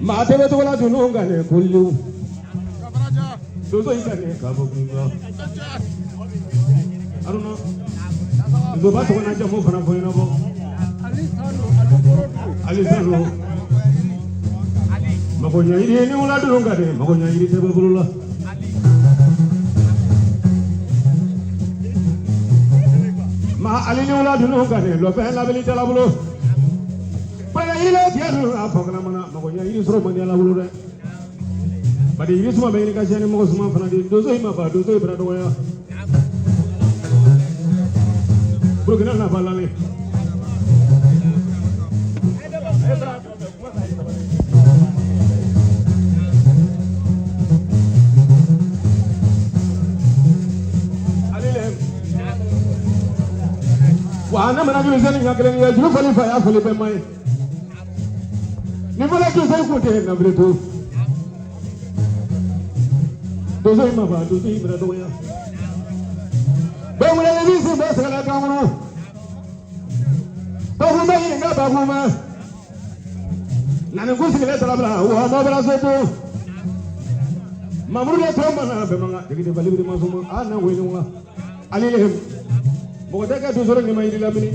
Maa tɛ bɛ tɔgɔ la dunun ka ne koliw. Donso in ka ne ka bɔ kun la. Aruna. Donsoba tɔgɔ n'a jamu fana fɔ ɲɛnabɔ. Ali Sanu. Mago ɲɛ yiri ni wula dunun ka ne mago ɲɛ yiri tɛ bɛ bolo la. Ma Ali ni wula dunun ka ne lɔfɛ labili tɛ la bolo. Bala yiri la tiɲɛ don a fɔ kana mana mago ɲɛ yiri sɔrɔ man di ala bolo dɛ. Bari yiri suma bɛ ɲini ka siya ni mɔgɔ suma fana di donso in ma fa donso in fana dɔgɔya. Burukina nafa lale. Wa ne mana juru sani ɲɛ kelen ye juru fali fa y'a fali bɛɛ ma ye. Ni fɔlɔ juru sani kun tɛ nafolo to. Donso in ma fa donso in fana dɔgɔya. Bɛɛ wele ni sin bɛɛ sɛgɛnna kan kɔnɔ. Bakunba ɲininka bakunba. Nani kun sigilen tarabila wa ma bɔra so to. Mamuru de tɔ mana bɛɛ man kan jigin bali biri masuma a na wele wa. Ale le mɔgɔ tɛ kɛ donso ni ma yiri lamini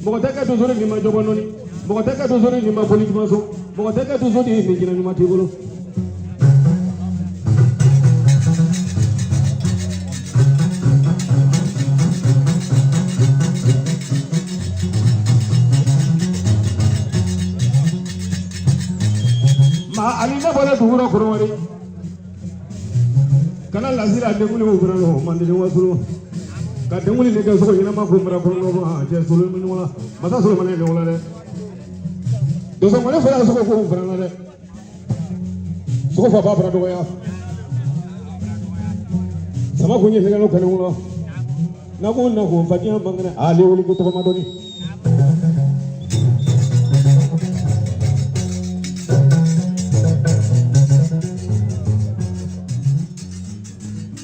mɔgɔ tɛ kɛ donso ni ma jɔbɔ nɔni mɔgɔ tɛ kɛ donso ni ma boli ɲuman so mɔgɔ tɛ kɛ donso ni jinɛ ɲuman t'i bolo. Ma ali ne bɔra dugu rɔ Kɔnɔwari kana lasira denkuli o fana lɔ manden wasolo ka denkuli ne kɛ sogo ɲɛnama ko mara kɔnɔ ma cɛ solo min ɲɔgɔn la masa solomani ɲɔgɔn la dɛ donso kɔni fɔra sogo ko fana la dɛ sogo fa ba fana dɔgɔya sama kun ye sɛgɛn kanu la na ko na ko fadiya man kɛnɛ ale wuli ko tɔgɔma dɔɔni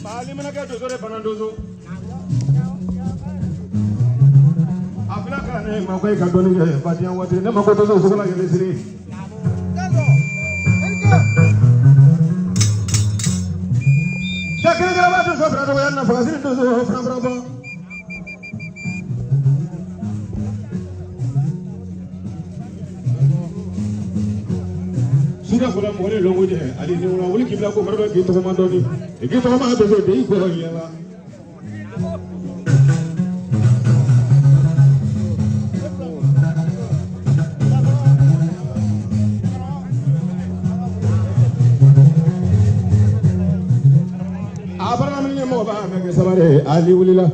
Maali mana kɛ donso de fana donso a fila ka ne ma ko i ka dɔɔni kɛ fadiya waati ne ma ko donso sogo la yɛlɛ siri Cɛ kelen kelen b'a donso fana dɔgɔya na fagasiri donso fana fana bɔ. Suda fɔlɔ mɔgɔ de lɔngo jɛ ali ni wula wuli k'i bila ko fana bɛ k'i tɔgɔma dɔɔni i k'i tɔgɔma donso de i kɔrɔ yɛlɛ. A fana min ɲɛmɔgɔ b'a bɛɛ kɛ sabari ali wulila.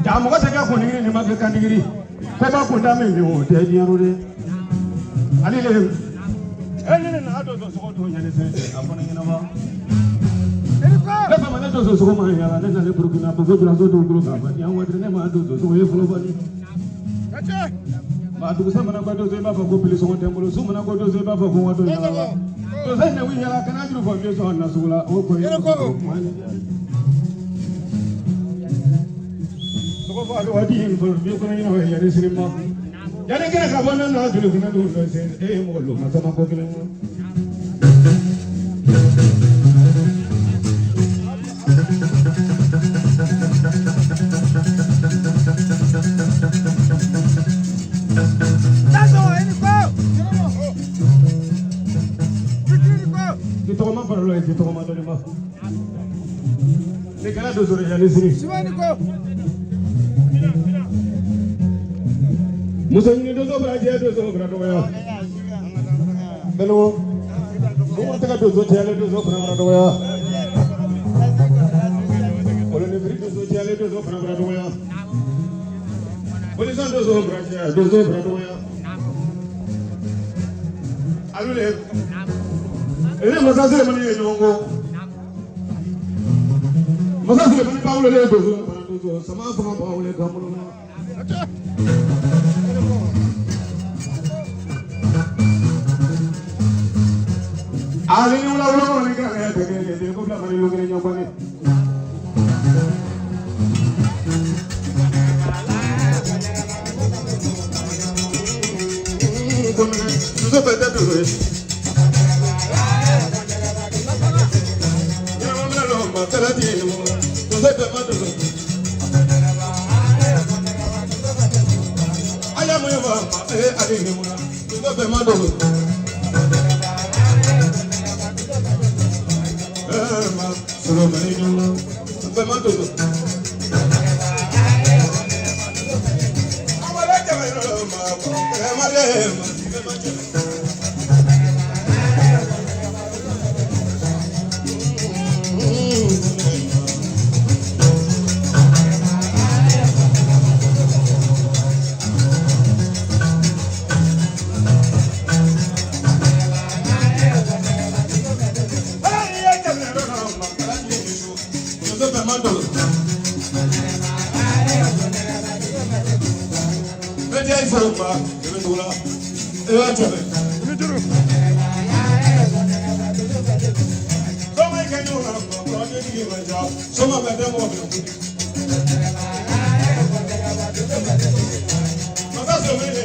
Ja mɔgɔ tɛ kɛ kundigiri ni ma kɛ kandigiri koba kunda min ni o tɛ diɲɛ rɔ dɛ ale le e ne nana donso sogo dun ɲani sɛnɛ a fana ɲɛnama ne fa ma ne donso sogo ma yala ne nana Burukina Faso julaso dugukolo kan fa diɲɛ waati ne ma donso sogo ye fɔlɔ bani maa dugusa mana ko donso i b'a fɔ ko pilisɔngɔ tɛ n bolo su mana ko donso i b'a fɔ ko n ka don yala la donso in ne yala kana juru fɔ n sɔn na sugu la o ko ye kuma ye sogo fɔ ale waati in fɔlɔ bi kɔnɔ ɲɛna o ye yanni sini ma yanni kɛnɛ ka bɔ ne na joli fana dun fɛ sen e ye mɔgɔ lo ma sama ko kelen ma. K'i tɔgɔma fara lɔ ye k'i tɔgɔma dɔɔni ma. Ne kɛra donso de yanni sini. Muso ɲini donso bɔra jɛ donso bɔra dɔgɔya. Bɛnɛwɔ. Mɔgɔ tɛ ka donso cɛyalen donso fana bɔra dɔgɔya. Kolonifiri donso cɛyalen donso fana bɔra dɔgɔya. Polisɔn donso bɔra cɛya donso bɔra dɔgɔya. Alu le. Ele masa Selemani ye ɲɔgɔn kɔ. Masa Selemani ba wele donso fana donso sama fanga ba wele kan bolo la. Ale ni wula wula kɔni kan ka tɛgɛ kɛ den ko bila mali lukere ɲɔgɔn ye. Muso bɛɛ tɛ dogo ye. Ɲɛnama minɛ lɔ ma kɛlɛ ti ye muso bɛɛ ma dogo. A y'a mun ye wa ee ale ni mun na muso bɛɛ ma dogo. Ee ma sɔrɔ ma ni ɲɔgɔn bɛɛ ma dogo. Awala jama yɔrɔ ma kɛlɛ ma le ma bɛɛ ma jɛ. Muso bɛɛ ma dogo. Bɛɛ tɛ fo ma kɛmɛ dugu la. E b'a cɛ. Soma kɛ ɲɔgɔn kan kɔrɔ tigi ma ja. Soma bɛ tɛ mɔgɔ minɛ. Masa sɔrɔ ye.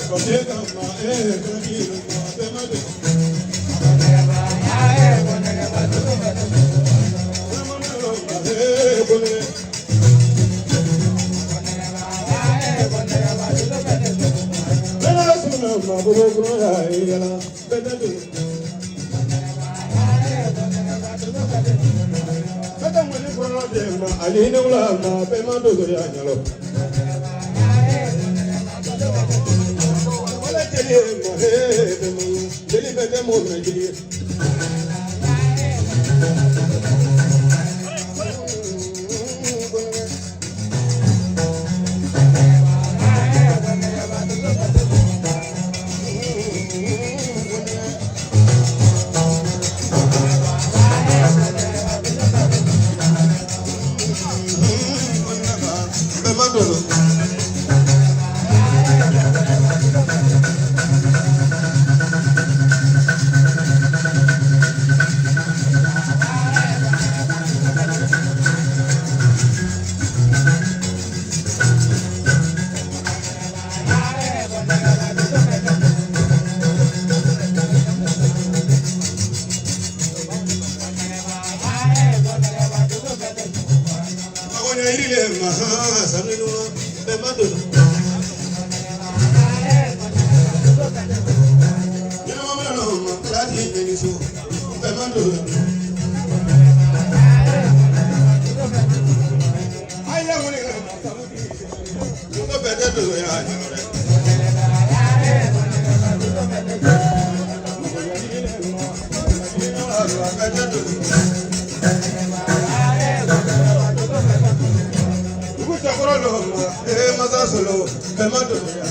Kɔte ka ma ee kɛlɛ ma bɛɛ ma dogo. Ee kone. Bɛɛ sɔnna ma bolo kɔnɔ ya yala bɛɛ tɛ dogo. Bɛɛ tɛ ŋɔni kɔrɔ de ma ani ne wula ma bɛɛ ma dogo ya ɲɛlɔ. Wala jeli ye ma ee bɛɛ ma jeli bɛɛ tɛ mɔgɔ minɛ jeli ye. Bɛɛ ma dogo. Magonya yiri le ma sanu ɲuman bɛɛ ma dogo. Ɲɛnama minɛ nɔ ma kɛlɛ ti ɲɛni so bɛɛ ma dogo. A y'a wuli ka ma sanu di muso bɛɛ tɛ dogo ya ɲɛnɔ dɛ. Magonya yiri le ma bɛɛ tɛ dogo. Dugu cɛkɔrɔ dɔ ma ee masa solo bɛɛ ma dogo ya.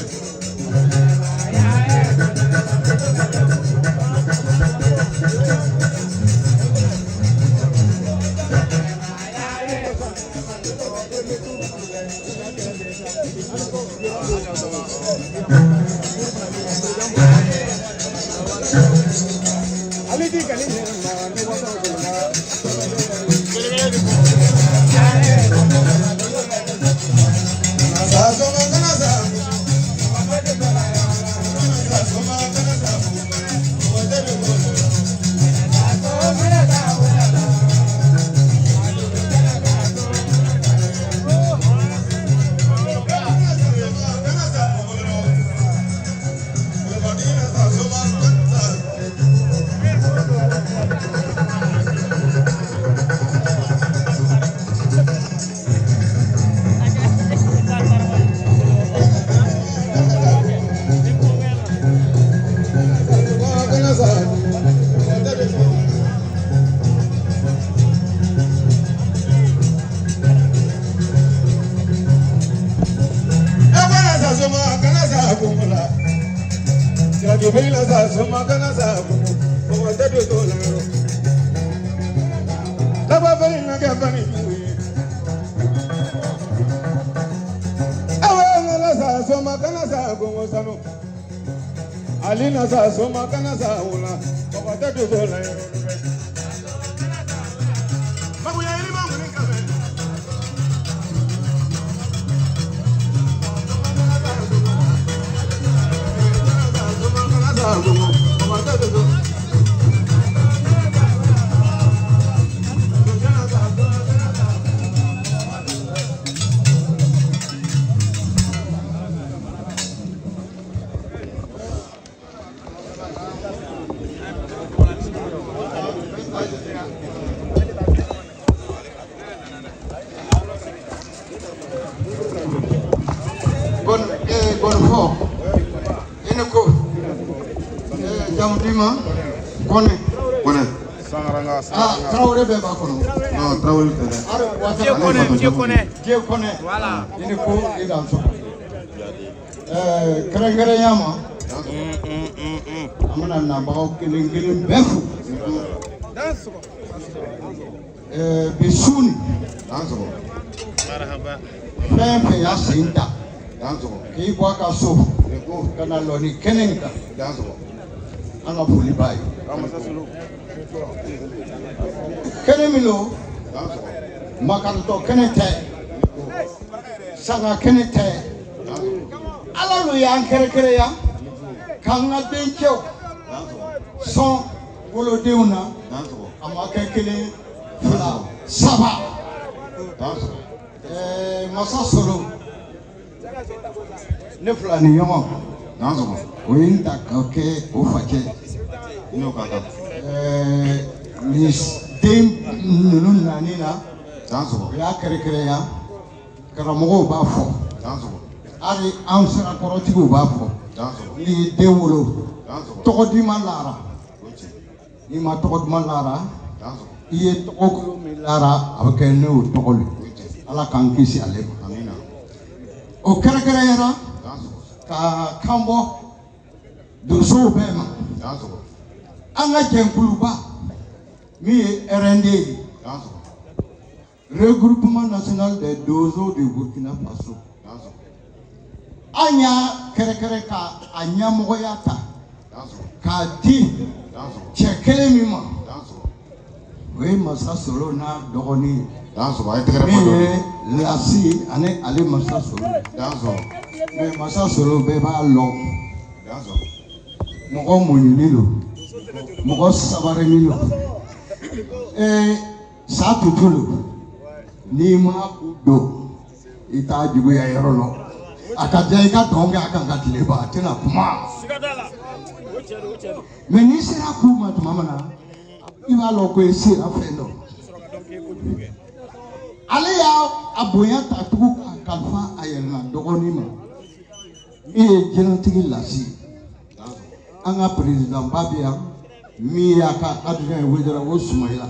Ale ti kali ne ma ne masa solo ma. Sa soma kana sa. Sa soma kana sa. O tɛ dogo. Kana sa sa soma kana sa. Kana sa. O tɛ dogo. E kana sa soma kana sa kungo la. Siraki la sa soma kana sa kungo. O tɛ dogo la yɔrɔ. Laban fɛn na kɛ fɛn jugu ye. Awa ŋala sa soma kana sa kungo sanu. Ali na sa soma kana sa wula mɔgɔ tɛ dogo la yɔrɔ bɛɛ. Makuya yiri ma ŋuni kafe. Mɔgɔ tɛ dogo. Kone. Kone. Ah, Traoré bɛɛ b'a kɔnɔ. Non, Traoré tɛ dɛ. Dieu connaît, Dieu connaît. Dieu connaît. Voilà. I ni ko i dan sɔgɔ. Kɛrɛnkɛrɛnya ma. An bɛna nabagaw kelen kelen bɛɛ fo. Bi su nin. Dan sɔgɔ. Fɛn fɛn y'a sen ta. Dan sɔgɔ. K'i bɔ a ka so. Ka na lɔ nin kɛnɛ in kan. Dan sɔgɔ. An ka foli b'a ye. Kɛnɛ min don, makaritɔ kɛnɛ tɛ, sanga kɛnɛ tɛ. Ala lo y'an kɛrɛkɛrɛya k'an ka dencɛw sɔn wolodenw na. A ma kɛ kelen, fila, saba. Masa Solo, ne fila ni ɲɔgɔn. O ye n ta ka kɛ o facɛ. Nin den ninnu nani na, o y'a kɛrɛkɛrɛya. Karamɔgɔw b'a fɔ, hali an sirakɔrɔtigiw b'a fɔ, n'i ye den wolo, tɔgɔ duman lara. N'i ma tɔgɔ duman lara, i ye tɔgɔ kolon min lara, a bɛ kɛ n'o tɔgɔ le. Ala k'an kisi ale ma. O kɛrɛkɛrɛyara ka kan bɔ donsow bɛɛ ma. An ka jɛnkuluba min ye RND ye, Regroupement National des Dozos de Burkina Faso, an y'a kɛrɛkɛrɛ ka a ɲɛmɔgɔya ta k'a di cɛ kelen min ma, o ye Masa Solo n'a dɔgɔnin ye, min ye Lasi ani ale Masa Solo. Mais Masa Solo bɛɛ b'a lɔn, mɔgɔ muɲunen don, mɔgɔ sabarinin don. Sa tutu lo, n'i ma u don, i t'a juguya yɔrɔ lɔ. A ka diya i ka dɔn kɛ a kan ka tile ban, a tɛna kuma. Mais n'i sera k'u ma tuma min na, i b'a lɔn ko i sera fɛn dɔ. Ale y'a a bonya ta tugun k'a kalifa a yɛrɛ la dɔgɔnin ma, min ye jɛnatigi Lasi ye. An ka président ba bɛ yan, min y'a ka adjoint ye, Wédraogo Sumayila.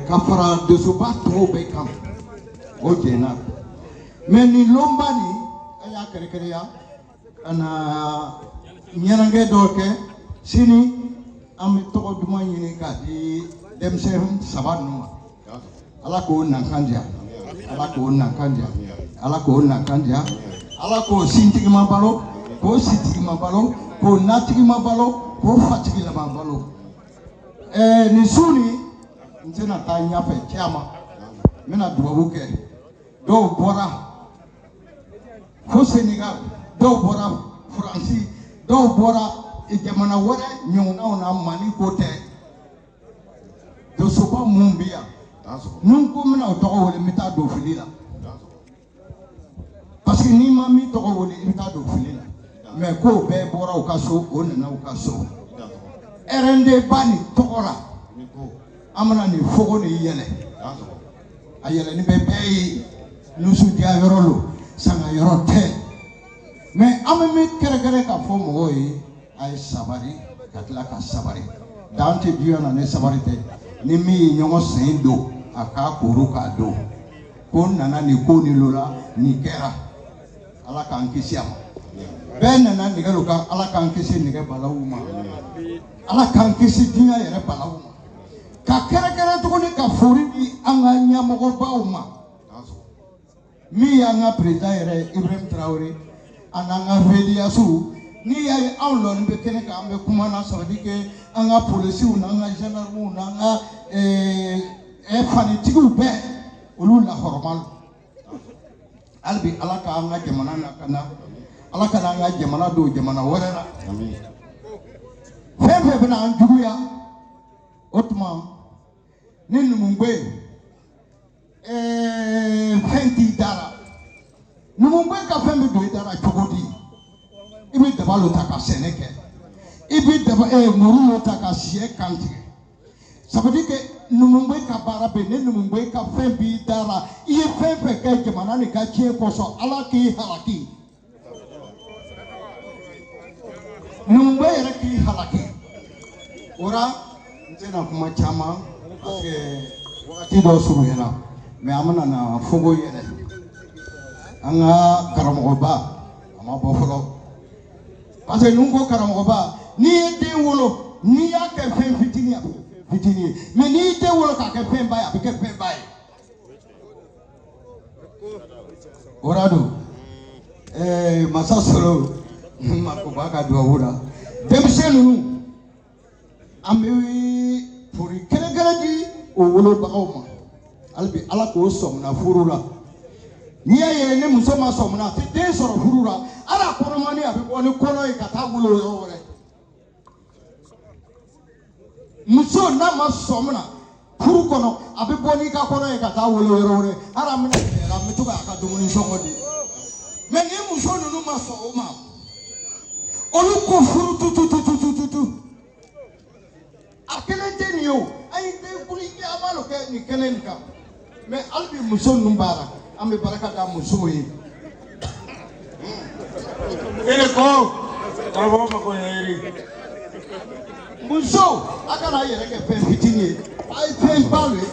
Ka fara donsoba tɔw bɛɛ kan, o jɛnna. Mais nin lonba nin, an y'a kɛrɛkɛrɛya ka na ɲɛnajɛ dɔw kɛ. Sini an bɛ tɔgɔ duman ɲini k'a di denmisɛn saba ninnu ma. Ala k'o nakan diya, Ala k'o nakan diya, Ala k'o nakan diya, Ala k'o sintigima balo, k'o sitigima balo, k'o natigima balo, k'o fatigilama balo. Nin su nin, n tɛna taa ɲɛfɛ caman, n bɛna dubabu kɛ. Dɔw bɔra fo Senegal, dɔw bɔra Faransi, dɔw bɔra jamana wɛrɛ ɲɔgɔnnaw na, Mali ko tɛ. Donsoba mun bɛ yan, ni n ko n bɛna o tɔgɔ wele, n bɛ taa don fili la. Parce que n'i ma min tɔgɔ wele, i bɛ taa don fili la. Mais kow bɛɛ bɔra u ka so, o nana u ka so. RND ba nin tɔgɔ la, an bɛna nin fogo nin yɛlɛ. A yɛlɛni bɛ bɛɛ ye, nisɔndiya yɔrɔ lo, sanga yɔrɔ tɛ. Mais an bɛ min kɛrɛkɛrɛ k'a fɔ mɔgɔw ye, a ye sabari, ka tila ka sabari. Dan tɛ diɲɛ na ni sabari tɛ. Ni min ye ɲɔgɔn sen don, a k'a koro k'a don. Ko n nana nin ko nin lo la, nin kɛra. Ala k'an kisi a ma. Bɛɛ nana nɛgɛ lo kan, Ala k'an kisi nɛgɛ balawu ma. Ala k'an kisi diɲɛ yɛrɛ balawu ma. Ka kɛrɛkɛrɛ tuguni ka foli di an ka ɲɛmɔgɔbaw ma. Min y'an ka président yɛrɛ ye, Ibrahim Traoré, A n'an ka VDS n'i y'a ye anw lɔni bɛ kɛnɛ kan, an bɛ kuma na, ça veut dire que an ka polisiw n'an ka gendarmew n'an ka fanitigiw bɛɛ, olu lahɔrɔma don. Hali bi, Ala k'an ka jamana lakana, Ala ka n'an ka jamana don jamana wɛrɛ la. Fɛn fɛn bɛna an juguya, o tuma ni numukɛ fɛn t'i da la, numukɛ ka fɛn bɛ don i da la cogo di? I bɛ daba lo ta ka sɛnɛ kɛ, i bɛ daba muru lo ta ka sɛ kan tigɛ. Ça veut dire que numukɛ ka baara bɛ yen. Ni numukɛ ka fɛn b'i da la, i ye fɛn fɛn kɛ jamana nin ka tiɲɛ kosɔn, Ala k'i halaki. Numukɛ yɛrɛ k'i halaki. O la n tɛna kuma caman parce que wagati dɔ surunyana, mais an bɛna na fogo yɛlɛ. An ka karamɔgɔba, a ma bɔ fɔlɔ, parce que ninnu ko karamɔgɔba, n'i ye den wolo, n'i y'a kɛ fɛn fitinin ye, a bɛ kɛ fɛn fitinin ye, mais n'i y'i den wolo k'a kɛ fɛnba ye, a bɛ kɛ fɛnba ye. O la don masa sɔrɔ Makoba ka duwawu la, denmisɛn ninnu, an bɛ foli kɛrɛnkɛrɛn di o wolobagaw ma. Hali bi, Ala k'o sɔmina furu la. N'i y'a ye ni muso ma sɔmina, a tɛ den sɔrɔ furu la. Hali a kɔnɔmani, a bɛ bɔ ni kɔnɔ ye ka taa wolo yɔrɔ wɛrɛ. Muso n'a ma sɔmina furu kɔnɔ, a bɛ bɔ n'i ka kɔnɔ ye ka taa wolo yɔrɔ wɛrɛ. Hali an bɛna yɛlɛ, an bɛ to k'a ka dumuni sɔngɔ di. Mais ni muso ninnu ma sɔn o ma, olu ko furu tutututututu, a kelen tɛ nin ye o. An ye den kuli caman dɔ kɛ nin kɛnɛ nin kan, mais hali bi muso ninnu b'a la. An bɛ barika da musow ye. E de ko karamɔgɔ ma ko ɲɛyiri. Muso, a kana a yɛrɛ kɛ fɛn fitinin ye, a ye fɛn ba lo ye.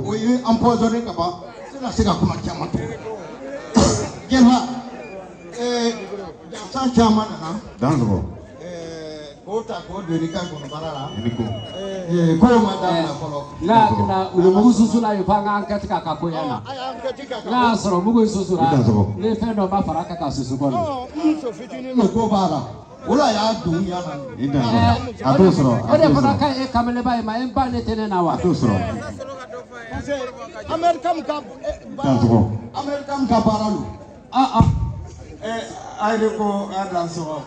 O ye empoisonné ka ban, n tɛna se ka kuma caman tugun. Jɛnɛba, jansan caman nana. Dansɔgɔ. K'o ta k'o don i ka gɔnɔbara la. I ni ko. Kow ma daminɛ fɔlɔ. N'a hakili la, u ye mugu susu la yen f'an ka enquête k'a ka koya la. A y'an enquête k'a ka N'a y'a sɔrɔ mugu in susura, I dansɔgɔ. ni fɛn dɔ ma fara a kan ka susu kɔni. Muso fitinin lo ko b'a la, o la y'a don yan na. I dansɔgɔ. A t'o sɔrɔ. O A de t'o fana sɔrɔ. ka ɲi e kamelenba ye ma, e ba ne tɛ ne na wa? A t'o sɔrɔ. Parce que Américain ka baara, Dansɔgɔ. Américain ka baara lo. Ah ah. A yɛrɛ ko a dansɔgɔ.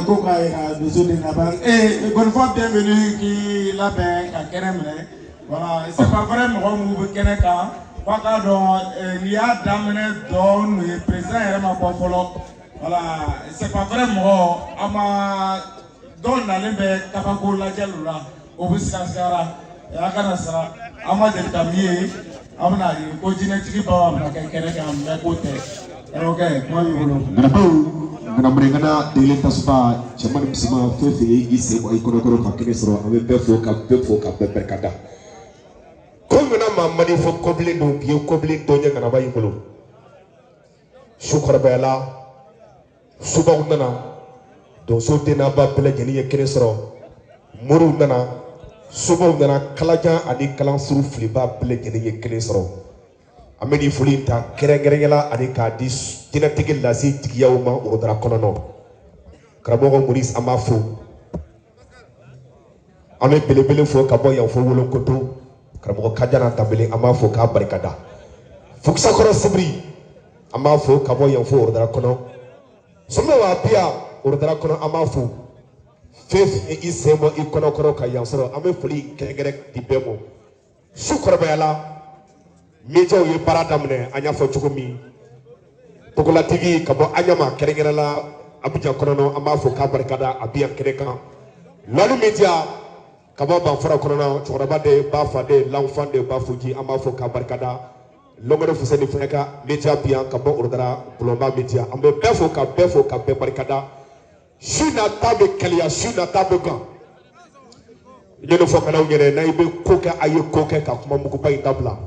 Ko k'a yira dusu ni laban. Gɔnifɔ, bienvenue k'i labɛn ka kɛnɛ minɛ. Voilà, c'est pas vrai, mɔgɔ minnu bɛ kɛnɛ kan, f'a k'a dɔn n'i y'a daminɛ dɔɔnin ye, président yɛrɛ ma bɔ fɔlɔ. Voilà, c'est pas vrai, mɔgɔ an ma dɔw nalen bɛ kabako lajɛliw la, o bɛ sigasigara. A kana siran, an ma deli ka min ye, an bɛna ye ko jinɛtigi baw bɛna kɛ kɛnɛ kan, mais k'o tɛ. Karamɔgɔkɛ, kuma b'i bolo. Ŋanabaw ŋanamuregana delen tasuma, cɛman ni musoman, fɛn fɛn ye i sen bɔ i kɔnɔkɔrɔ ka kɛnɛ sɔrɔ, an bɛ bɛɛ fo ka bɛɛ fo ka bɛɛ barika da. Ko ŋana maa man di fɔ kɔbilen don, bi ye kɔbilen dɔ ɲɛ ŋanaba y'i bolo. Su kɔrɔbayala, sobaw nana, donso den n'a ba bɛɛ lajɛlen ye kɛnɛ sɔrɔ, moriw nana, sobaw nana, kalajan ani kalansuru filiba bɛɛ lajɛlen ye kɛnɛ sɔrɔ. An bɛ nin foli in ta kɛrɛnkɛrɛnyala ani k'a di jinɛtigi lase tigiyaw ma Orodara kɔnɔna. Karamɔgɔ Maurice, an b'a fo. An bɛ belebele fo ka bɔ yan fo Wolokoto. Karamɔgɔ Kajana Danbele, an b'a fo k'a barikada. Fukisakɔrɔ Sibiri, an b'a fo ka bɔ yan fo Orodara kɔnɔ. Sɔmina Biya Orodara kɔnɔ, an b'a fo. Fɛn fɛn ye i sen bɔ i kɔnɔkɔrɔ ka yan sɔrɔ, an bɛ foli kɛrɛnkɛrɛn di bɛɛ ma. Su kɔrɔbayala, médiaw ye baara daminɛ, an y'a fɔ cogo min. Togola TV ka bɔ Aɲama, kɛrɛnkɛrɛn la Abuja kɔnɔ, an b'a fo k'a barikada, a bi yan kɛnɛ kan. Lɔnni media ka bɔ Banfara kɔnɔ, cɛkɔrɔba de b'a fa de l'enfant de Bafuji, an b'a fo k'a barikada. Lɔngɔrɔ Fuseni fana ka media bi yan ka bɔ Orodara, Bulonba media, an bɛ bɛɛ fo ka bɛɛ fo ka bɛɛ barikada. Su nata bɛ kɛlɛya, su nata bɛ gan. N ye nin fɔ kanaw ɲɛnɛ, n'a bɛ ko kɛ, a ye ko kɛ ka kuma muguba in dabila.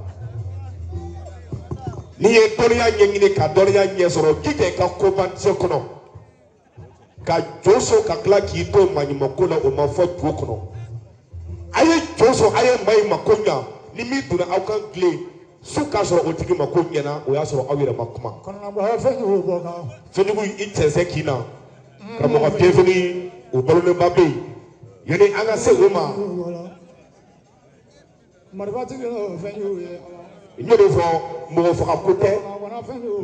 N'i ye dɔnniya ɲɛɲini ka dɔnniya ɲɛ sɔrɔ, jija i ka koba se kɔnɔ. Ka jo so ka tila k'i to maɲumanko la, o ma fɔ jo kɔnɔ. A ye jo so, a ye maɲumanko ɲa, ni min donna aw kan tilen. Su k'a sɔrɔ o tigi ma ko ɲɛna, o y'a sɔrɔ aw yɛrɛ ma kuma. Fɛnjugu i cɛnsɛn k'i na. Karamɔgɔ Bienvenu, o balolenba bɛ yen. Yanni an ka se o ma, n y'o de fɔ, mɔgɔ faga ko tɛ,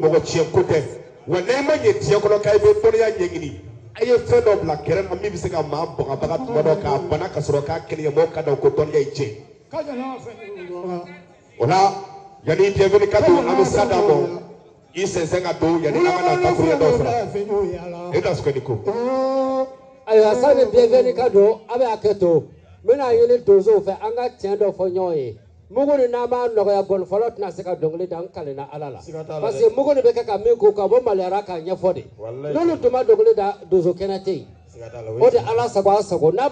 mɔgɔ tiɲɛ ko tɛ. Wa n'e ma ɲɛ diɲɛ kɔnɔ k'a bɛ dɔnniya ɲɛɲini, a ye fɛn dɔ bila kɛrɛ la min bɛ se ka maa bagabaga tuma dɔ k'a bana ka sɔrɔ k'a kɛnɛya, mɔgɔw ka dɔn ko dɔnniya ye tiɲɛ. O la, yanni Bienvenu ka don, an bɛ sira d'a ma, i sɛnsɛn ka don yanni an ka na dakuruɲɛ dɔw sɔrɔ. E da sukani ko. Ayiwa, sani Bienvenu ka don, a bɛ hakɛ to, n bɛna ɲini donsow fɛ, an ka tiɲɛ dɔ fɔ ɲɔgɔn ye. Mugu nin, n'an b'a nɔgɔya, gɔnifɔlaw tɛna se ka dɔnkili da. N kalenna Ala la, parce que mugu nin bɛ kɛ ka min ko ka bɔ maloyara k'a ɲɛfɔ de. N'olu tun ma dɔnkili da, donso kɛnɛ tɛ yen. O de Ala sago, a sago n'a bɛ.